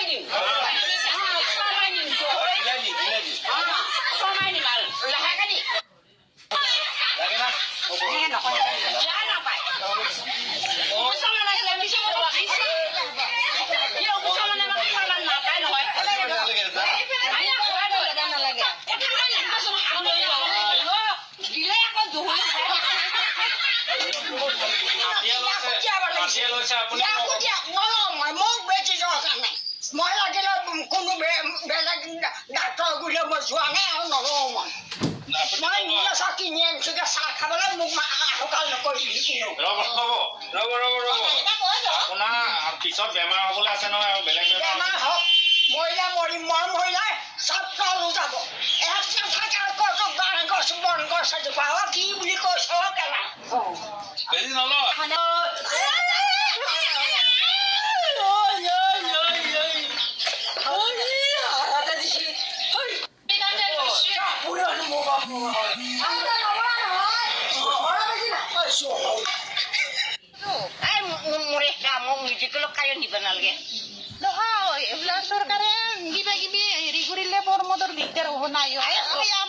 দিম। কমাই দিম, কমাই দিম আৰু লাহেকে দি। নাপায়। নাপায় নহয়। মোক বেছি দৰকাৰ নাই। মই লাগিলে কোনো বেলেগ ডাক্তৰ গুৰিলে মই যোৱা নাই আৰু নলওঁ। মই নিজে চাহ কিনি আনিছোগে চাহ খাবলৈ, মোক আহুকাল নকৰিবি কোনো। ৰ'ব ৰ'ব ৰ'ব ৰ'ব, আপোনাৰ পিছত বেমাৰ হ'বলৈ আছে নহয় আৰু বেলেগ বেমাৰ হওক, মৰিলে মৰিম। মই মৰিলে চব তলো যাব। এক নাথাকে ক'তো বাঁহ গছ বন গছ এজোপা। কি বুলি কৈছ কেলা? বেছি নলয়। নহয়, এইবিলাক চৰকাৰে কিবা কিবি হেৰি কৰিলে বৰ মদৰ দিগদাৰ হ'ব নাই।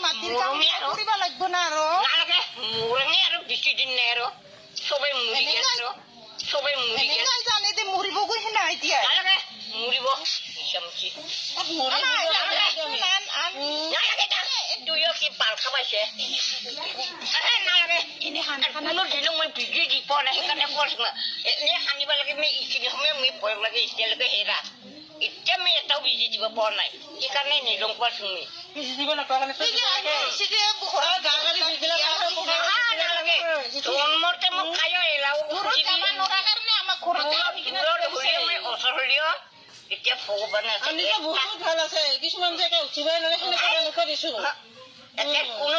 মাটিৰ কাম কৰিব লাগিব না আৰু। নালাগে, মৰণে আৰু বেছি দিন নাই আৰু। চবে মৰি গেছে, চবে মৰি গেছে। জানে দে মৰিব গৈ নাই এতিয়া। নালাগে মৰিব। দুয়ো কি পাল খাবাইছে? নালাগে। কোনো দিনো মই বিজি দি পোৱা নাই, সেইকাৰণে কৈছো। এনেই সানিব লাগে। মই এইখিনি সময় মই ভয় লাগে এতিয়ালৈকে। হেৰা, এতিয়া মই এটাও বিজি দিব পৰা নাই, সেইকাৰণে নিলং কোৱাচোন। মই জন্মতে মোক খাই এলাও ওচৰ হ'লেও এতিয়া ভগৱানে বহুত ভাল আছে। কিছুমান জেগা উঠিবই নোৱাৰে, সেনেকুৱা দিছো। এতিয়া কোনো